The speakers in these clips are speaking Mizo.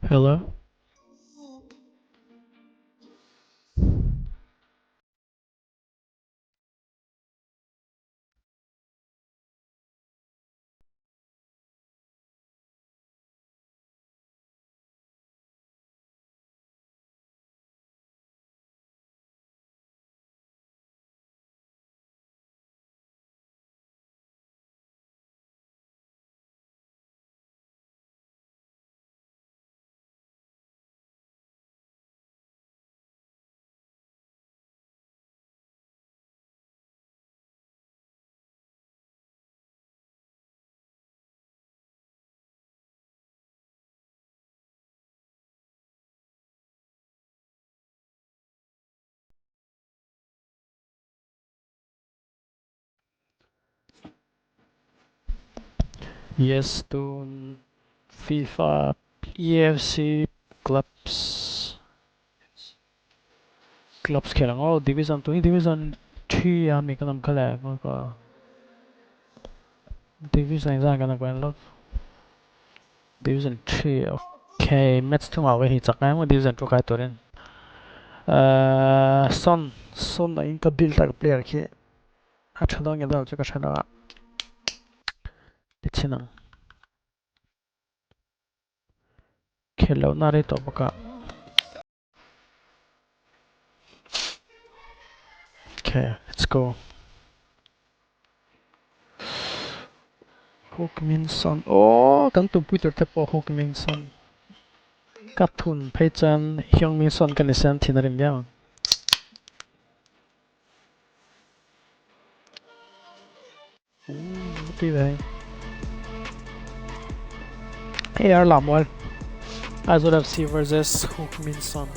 Hello? Yes, tun FIFA EFC Clubs Clubs khel ang aw Division tun hi Division 3 a mi kan awm kha le ka Division engzah kan awm ka en lawk Division 3 okay match thumah ve hi chak ngai maw Division 2 kai turin Son Son a in ka build a ka player khi a tha dawn nge dawn chu ka hre lo a ti chhin ang khel loh na rei tawh bawk a okay let's go Heung-min Son aw kan tumpui tur te pawh Heung-min Son ka thun phei chuan Heung-min Son ka ni siam thin a rim viau ang. Tui ve hei. AR Lammual Aizawl FC versus Heung-min Son.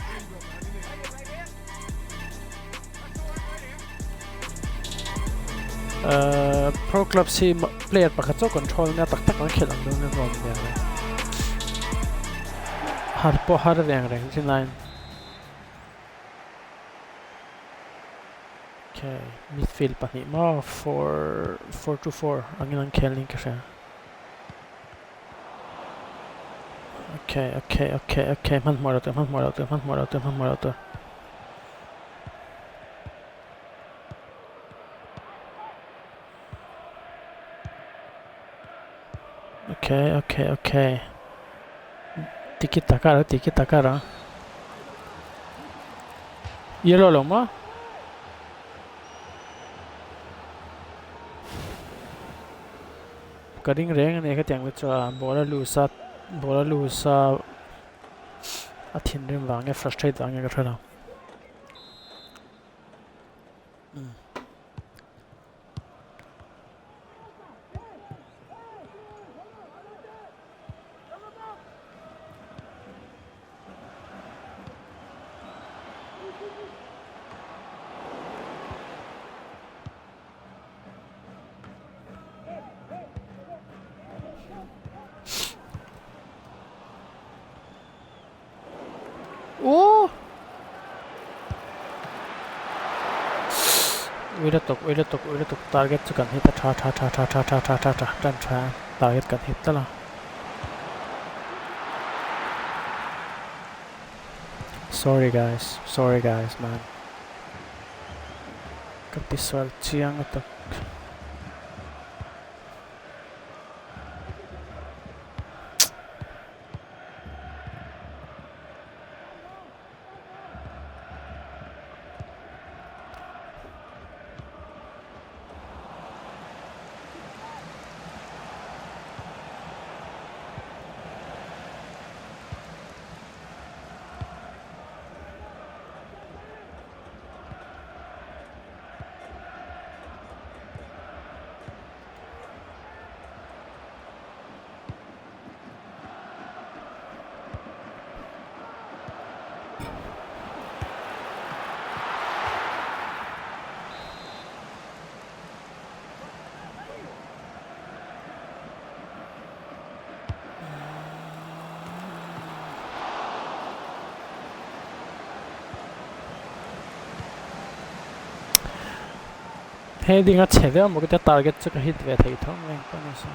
Uh, Pro Clubs hi player pakhat chu control nia tak tak an khelh ang dawn emaw nia. Har pawh har ve ang reng thin lain. Okay, midfield pahnih maw 4 4 to 4 angin an khel niin ka hria. Okay, okay, okay, okay. Hmanhmawh lo tur, hmanhmawh lo tur, hmanhmawh lo tur, hmanhmawh lo tur. Okay, okay, okay. Tiki taka ra, tiki taka ra. Yellow lo maw? Ka ring reng a ni khatiang te chuan ball a loose a, ball a loose a, a thinrim vang nge frustrate vang nge ka hre lo. Oh! Ui lutuk, ui lutuk, ui lutuk. Target chu kan hit a tha tha tha tha tha tha tha tha tha tan tha. Target kan hit tal a. Sorry guys, sorry guys man. Ka tisual chiang lutuk. Heading a chhe viau maw ka tia target chu ka hit ve thei tho mai ang pawh ni se.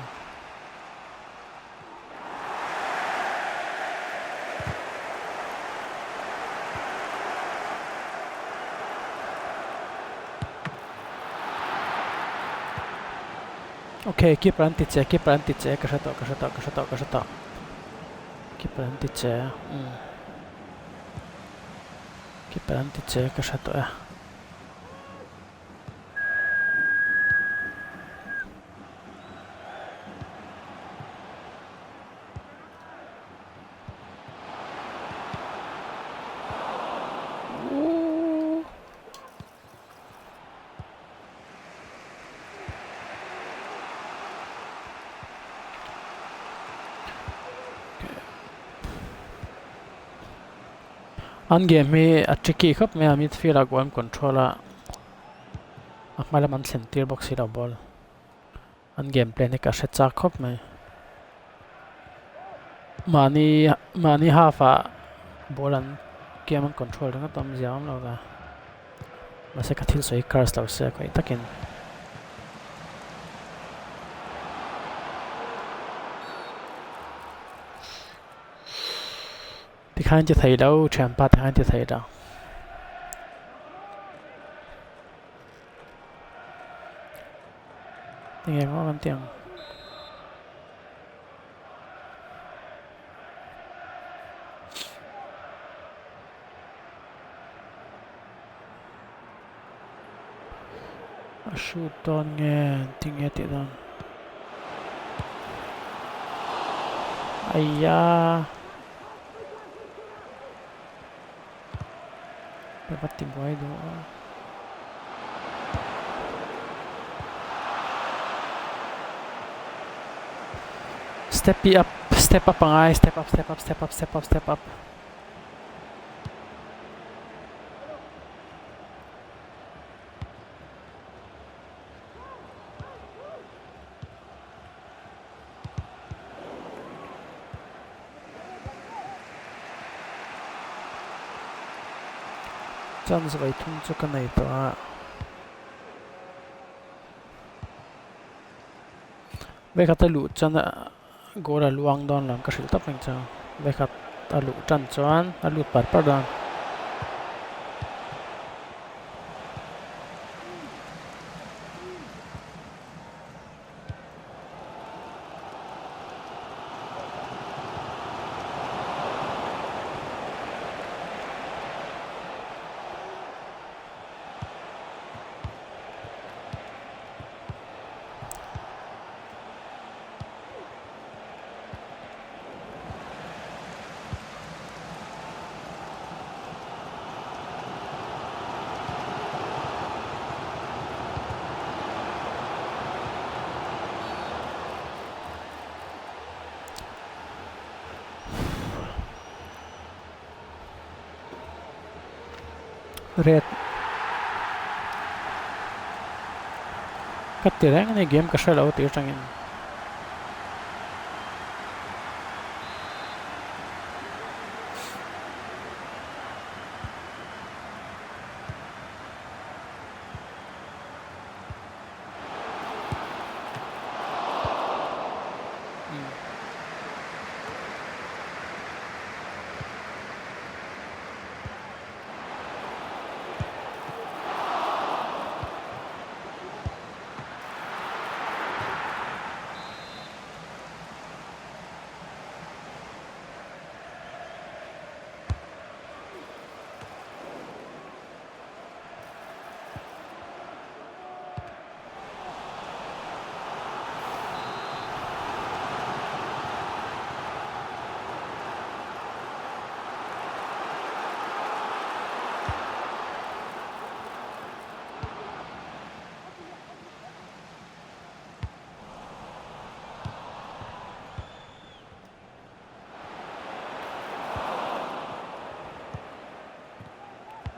Ok, keeper an ti che, keeper an ti che, ka hre tawh, ka hre tawh, ka hre tawh, ka hre tawh. Keeper an ti che, umm. Keeper an ti che, ka hre tawh e. An game hi a tricky khawp mai a midfield ah goal an control a a hma lam an thlen tir bawk si lo ball an game plan hi ka hre chak khawp mai mahni mahni half ah ball an game an control ringawt a awmzia a awm lo ve mahse ka thil sawi hi curse lo se khawi takin. Tikhan ti thei lo, ṭhianpa tikhan ti thei lo. Tinge maw kan ti ang. A shoot dawn nge tinge tih dawn. Aiya. Ka va ti buai duh a. Step up, step up angai, step up, step up, step up, step up, step up. Chance vai thum chu ka nei tawh a. Vekhat a luh chuan goal a luang dawn lo ang ka hrilh tawp reng chu. Vekhat a luh tan chuan a lut par par dawn. Red ka ti reng a ni game ka hre lo tih atangin.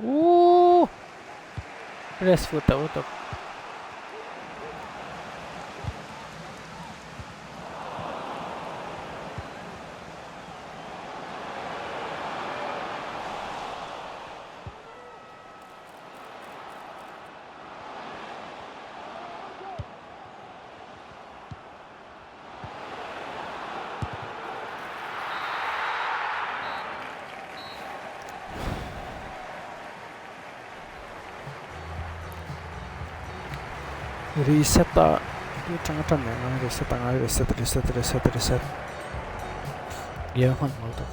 Ooh! Press fuh tawh lutuk. Reset a. Tir tang atan leh ngai reset a ngai reset reset reset reset Game hman hmel tak.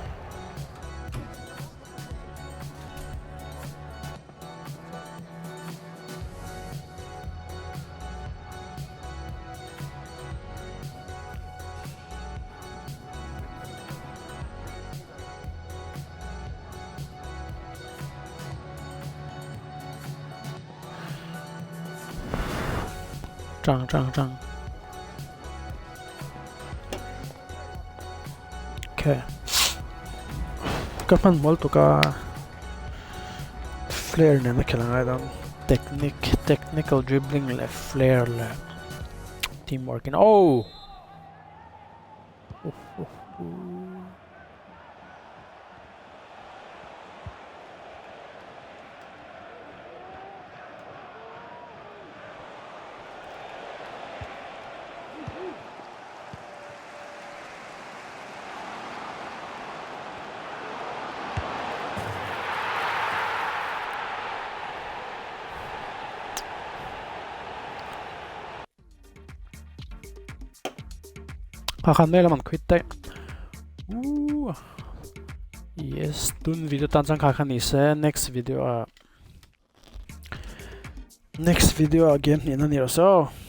Tang tang tang. Okay. Ka hman mawl tuk a flare nen a khelh angai dang. Technique, technical dribbling leh flare leh teamwork in oh! A khan mai lam an quit daih. Ooh. Yes, tun video tan chuan kha kha ni se next video ah next video ah game hnih na ni rawh se aw.